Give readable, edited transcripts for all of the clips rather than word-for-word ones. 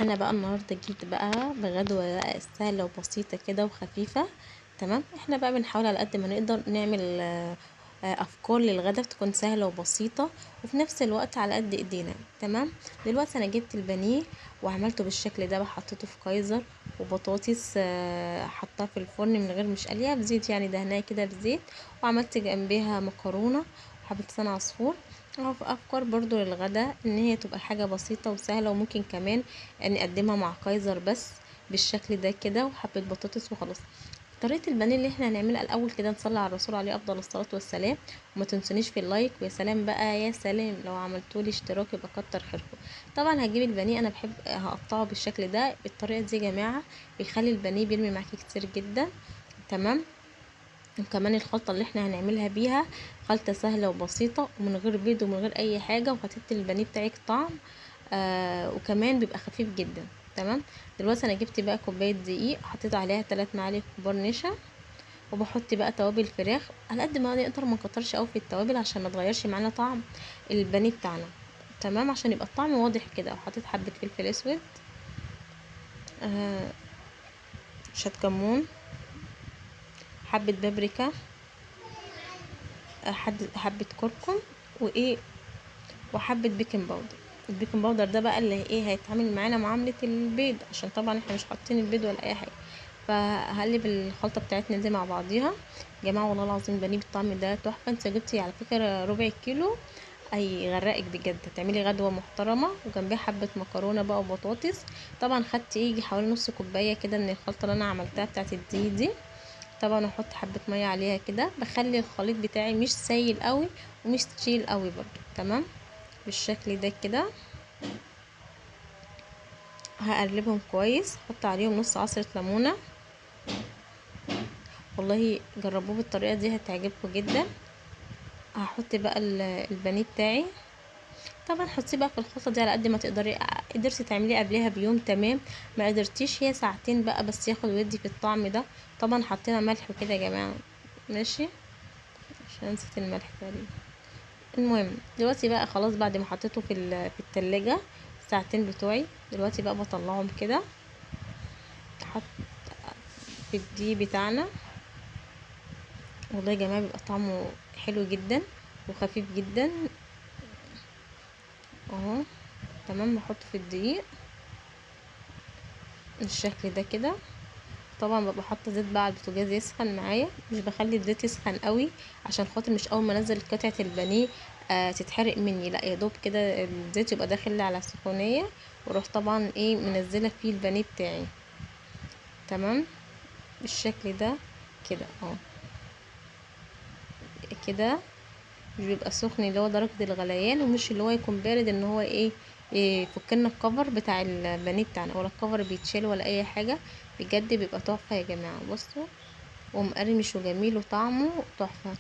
انا بقى النهارده جيت بقى بغدوه بقى سهلة وبسيطة كده وخفيفة. تمام، احنا بقى بنحاول على قد ما نقدر نعمل افكار للغدا تكون سهلة وبسيطة وفي نفس الوقت على قد ايدينا. تمام، دلوقتي انا جبت البانيه وعملته بالشكل ده، حطيته في كايزر وبطاطس، حطها في الفرن من غير مش قليها بزيت، يعني دهناها كده بزيت، وعملت جنبيها مكرونه وحبه لسان عصفور. افكار برضو للغدا ان هي تبقى حاجة بسيطة وسهلة، وممكن كمان نقدمها مع كايزر بس بالشكل ده كده وحبه بطاطس وخلاص. طريقه البانيه اللي احنا هنعملها الاول كده، نصلي على الرسول عليه افضل الصلاة والسلام، وما تنسونيش في ال like، ويا سلام بقى يا سلام لو عملتولي اشتراك يبقى كتر خيركم. طبعا هجيب البانيه، انا بحب هقطعه بالشكل ده، بالطريقة دي يا جماعة بيخلي البانيه بيرمي معاكي كتير جدا. تمام، وكمان الخلطة اللي احنا هنعملها بيها خلطه سهلة وبسيطة ومن غير بيض ومن غير اي حاجة، وهتدي البانيه بتاعك طعم، وكمان بيبقى خفيف جدا. تمام، دلوقتي انا جبت بقى كوباية دقيق، حطيت عليها 3 معالق كبار نشا، وبحط بقى توابل فراخ على قد ما نقدر، ما نكترش قوي في التوابل عشان ما تغيرش معانا طعم البانيه بتاعنا. تمام، عشان يبقى الطعم واضح كده. وحطيت حبه فلفل اسود، شوية كمون، حبه بابريكا، حبه كركم، وحبه baking powder. ال baking powder ده بقى اللي هيتعامل معانا معاملة البيض، عشان طبعا احنا مش حاطين البيض ولا اي حاجة. فهقلب الخلطة بتاعتنا دي مع بعضيها يا جماعة. والله العظيم بانيه بالطعم ده تحفة. انت جبتي على فكرة ربع كيلو هيغرقك بجد، هتعملي غدوه محترمه، وجنبيها حبه مكرونه بقى وبطاطس. طبعا خدت يجي حوالي نص كوباية كده من الخلطة اللي انا عملتها بتاعت الدقيق دي. طبعا احط حبه مية عليها كده، بخلي الخليط بتاعي مش سايل قوي ومش تقيل قوي برضو. تمام، بالشكل ده كده هقلبهم كويس، احط عليهم نص عصرة ليمونة. والله جربوه بالطريقة دي هتعجبكم جدا. هحط بقى البانيه بتاعي، طبعا حطيه بقى في الخلطة دي على قد ما تقدري، قدرتي تعمليه قبلها بيوم تمام، ما قدرتيش هي ساعتين بقى بس ياخد ويدي في الطعم ده. طبعا حطينا ملح وكده يا جماعة، ماشي، عشان نسيت الملح تقريبا. المهم دلوقتي بقى خلاص بعد ما حطيته في التلاجة ساعتين بتوعي، دلوقتي بقى بطلعهم كده حط في الدقيق بتاعنا. والله يا جماعة بيبقى طعمه حلو جدا وخفيف جدا اهو. تمام، بحطه في الدقيق بالشكل ده كده. طبعا ببقى حاطه زيت بقى على البوتاجاز يسخن معايا، مش بخلي الزيت يسخن قوي عشان خاطر مش اول ما انزل قطعه البانيه تتحرق مني، لا يا دوب كده الزيت يبقى داخل على السخونيه، واروح طبعا منزله فيه البانيه بتاعي. تمام، بالشكل ده كده اهو كده، مش بيبقى سخن اللي هو درجه الغليان، ومش اللي هو يكون بارد ان هو يفك لنا الكفر بتاع البانيه بتاعنا، ولا الكفر بيتشال ولا اي حاجة. بجد بيبقى تحفة يا جماعة، بصوا ومقرمش وجميل وطعمه تحفة.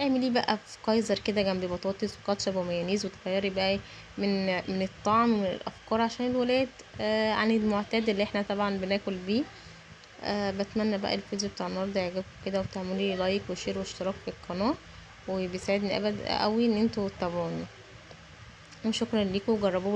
اعمليه بقى في كايزر كده جنب بطاطس وكاتشب ومايونيز، وتغيري بقى من الطعم ومن الافكار عشان الولاد، عن المعتاد اللي احنا طبعا بناكل بيه. بتمنى بقى الفيديو بتاع النهارده يعجبكم كده، وتعملوا لي like و share واشتراك في القناة، وبيساعدني ابدا قوي ان انتوا تتابعوني. وشكرا ليكم، وجربوه.